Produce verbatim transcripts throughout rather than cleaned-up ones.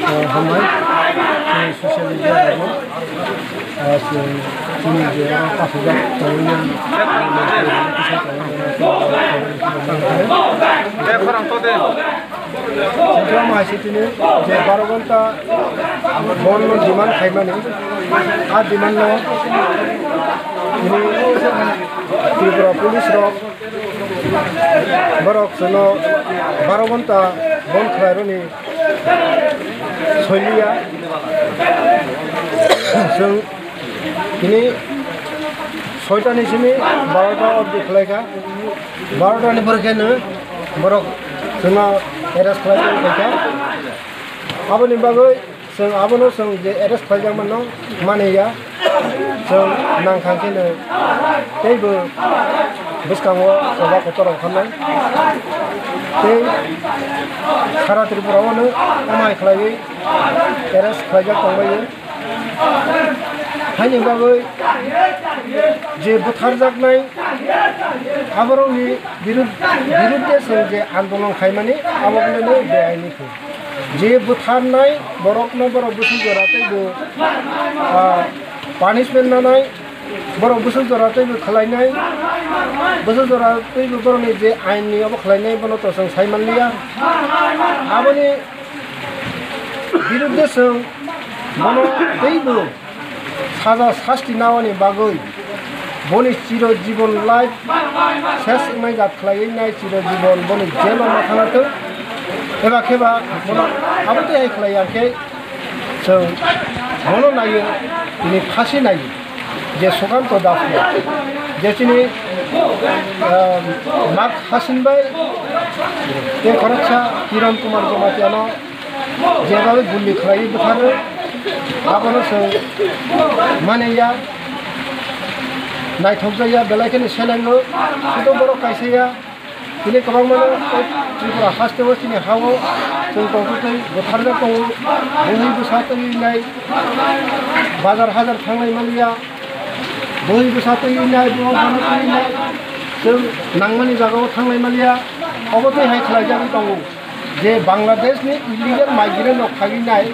Hambai, chini social media rok, ah, chini je pathajak tongwi, Chini je baro ghonta bondh no demand khaimani, a demand no chini Tripura police rok borok chwngno baro ghonta bondh khlairokni soiliya. Chwng tini soitani simi barota obdi khlaikha. Barotani pore khe no borok chwngno arrest khlai tongkha. Aboni bagwi chwng abono chwng je arrest khlaijak mano maniya. Chwng nangkha khe no teibo bwskango choba kotor ongkharnai. Tei sara Tripura o no amai khlaiwi arrest khlaijak tongbaio. Haini bagwi je butharjaknai aborokni birud-, birudde chwng je andolon khaimani abo wngkha beaini khe. Je butharnai borokno borok bwswk jora teibo, ah, punishment nanai, borok bwswk jora teibo khlainai, bwswk jora teibo borokni je ainni abo khlainai bono to chwng sai manliya. Aboni birudde chwng bono teibo saja sasti nawani bagwi boni chiro jibon life ses wngnai jat khlaiwi nai chiro jibon boni jelo ma thangna thung. Eba kheba bono abo tei hai khlai ya khe chwng bono naiyo, tini phasi naiyo. Je Sukanto Das no, je chini, ah, Mak Hasin bai tei khoroksa Kiran Kumar Jamatia no jeba guli khlaiwi butharwi, abono chwng mane ya, naithok jaya, belai kheno selengo, sudo borok kaisa ya. Tini kwbangma no Tripura haste o chini ha o chwng tongtwtwi butharjak tongo. Buhi bwsa twi nai bazar hajar thanglai maliya. Buhi bwsa twi nai, buhi bwsa twi nai. Chwng nangmani jaga o thanglai maliya. Obo twi hai khlaijagwi tongo je Bangladesh ni illegal migrant rok phagwi nai.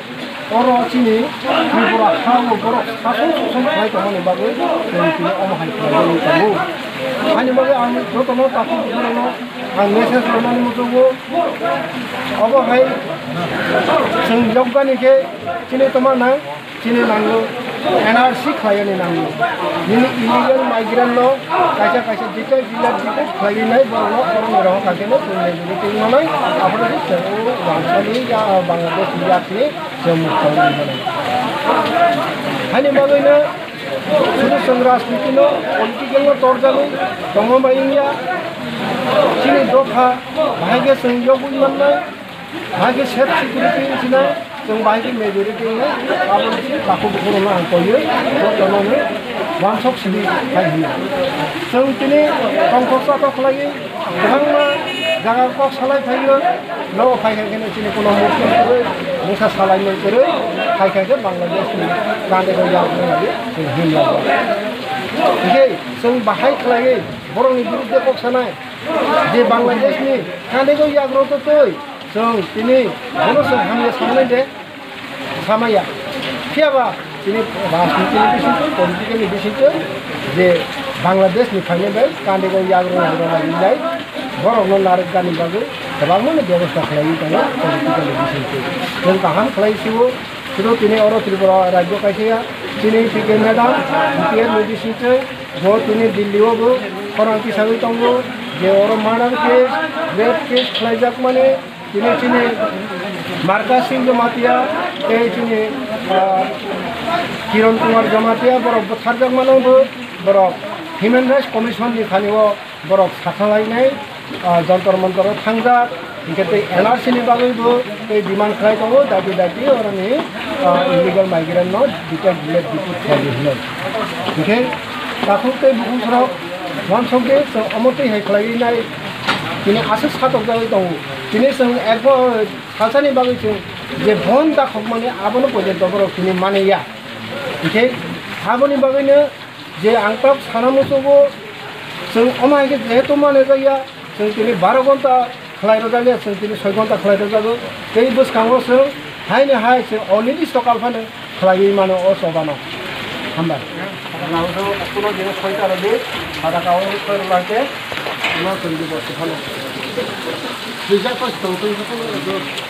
Oro chini Tripura ha o borok sason suson khlai tongmani bagwi chwng tini omo hai khlai bagwi tongo. Haini bagwi ang jotono takhuk bukhurokno ang message rwnani muchungo. Obo hai chwng yokgani khe chini tongma nang, chini nango N R C khlaiyani nango. Nini illegal migrant no kaisa kaisa detail dealer detail khlaiwi nai borokno oro ni rohor kha khe no chwng nai tongma nang. Abo no chwng wansani ya Bangladesh ni yakni Chwng tongwi mano. Haini bagwino sudu chwng rajniti no, political no torjagwi tongma bai wngya. Chini dopha bahai khe chwng yogwi mannai, bahai khe self security wngsinai, chwng bahai khe majority wngnai, abo takhuk bukhuk rokno ang koiyo, jotono no wansok sidi khai hino. Chwng tini tongthok chathok khlaiwi Kwbangma jaga kok salai phaio, nogo phai kha khe chini kuno mukti kwrwi, mungsa salai nai kwrwi, phai kha khe Bangladesh ni kandego yagrwi chwng himlaiya. Hinkhe chwng bahai khlaiwi borokni birudde kok sanai, je Bangladesh ni kandego yagrwi twi chwng tini bono chwng hamya sanai de. Samaya. Phiya ba chini rajniti ni bisingtwi, political ni bisingtwi je Bangladesh ni phainai bai kandego yagrwi rwna rinai borokno narwknani bagwi kwbangma ni bebosta khlaiwi tongo political ni bisingtwi. Chwng kaham khlai sio, sudu tini oro Tripura rajyo kaisa ya, chini P K madam, B P F ni bisingtwi bo tini Delhi o bo khorang tisagwi tongo je oro murder case, rape case khlaijakmani. Tini chini Marka Singh Jamatia tei chini, ah, Kiran Kumar Jamatia borok bwtharjak mano bo, borok Human Rights Commission ni thani o borok sakhalainai, ah, Jantar Mantar o thangjak, hinkhe tei N R C ni bagwi bo tei demand khlai tongo, dabi dabi oroni, ah, illegal migrant no detect, delete, deport khlai di hinwi. Hinkhe takhuk tei bukhuk rok wansok de chwng omo twi hai khlaiwi nai tini aswk satokjagwi tongo. Tini chwng ekbo salsani bagwi chwng je bon dakhokmani abono poito borok tini mani ya. Hinkhe aboni bagwino je ang tak sana muchungo chwng omo hai khe jehetu mani jakya chwng tini baro ghonta khlai rwjakya, chwng tini soi ghonta khlai rwjago. Tei bwskango chwng Haino hai se already sokal phano khlaiwi mano o chobano. Hambai. Nangso kuno dino soita rodi, pada kawo soi rwlai khe, kuno twenty bosti phano. Swijak ko tong tong ko tong tong.